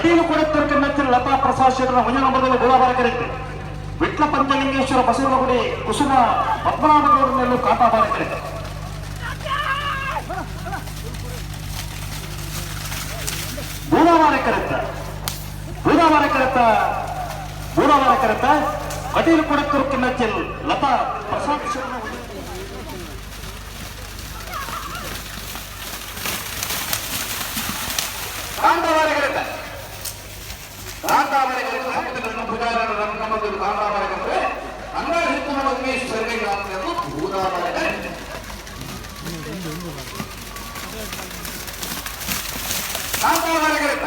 ಕಟೀಲು ಕೊಡತ್ತೂರು ಕಿನ್ನಚ್ಚಿನ ಲತಾ ಪ್ರಸಾದ್ ಶೆಟ್ಟರ ಒಂಜಿ ನಂಬರ್ದಲ್ಲಿ ಬೂದಾಬಾರಕರೆಟ್. ವಿಟ್ಲ ಪಂಚಲಿಂಗೇಶ್ವರ ಬಸವನಗುಡಿ ಕುಸುಮ ಪದ್ಮನಾಭಗೌಡರನೆಲ್ಲು ಕಾಟಾಬಾರಕರೆಟ್. ಬೂದಾಬಾರಕರೆತ್ತ, ಬೂದಾಬಾರಕರೆತ್ತ, ಬೂದಾಬಾರಕರೆತ್ತ. ಕಟೀಲು ಕೊಡತ್ತೂರು ಕಿನ್ನಚ್ಚಿಲ್ ಲತಾ ಪ್ರಸಾದ್ ಶೆಟ್ಟರ. ಕಾಂತಾಬಾರೆ ಕರೆತ, ಕಾಂತಾಬಾರೆ ಕರೆತ. ಪೂಜಾರನ ರಂಗಮಂದಿರ ಕಾಂತಾಬಾರೆ ಕರೆತೆ. ಅಂಗಾರ ಹಿತ್ತುನ ಉಮೇಶ್ ಸರ್ಗೈ ಭೂದಾಬಾರೆ ಕರೆತೆ. ಕಾಂತಾಬಾರೆ ಕರೆತ.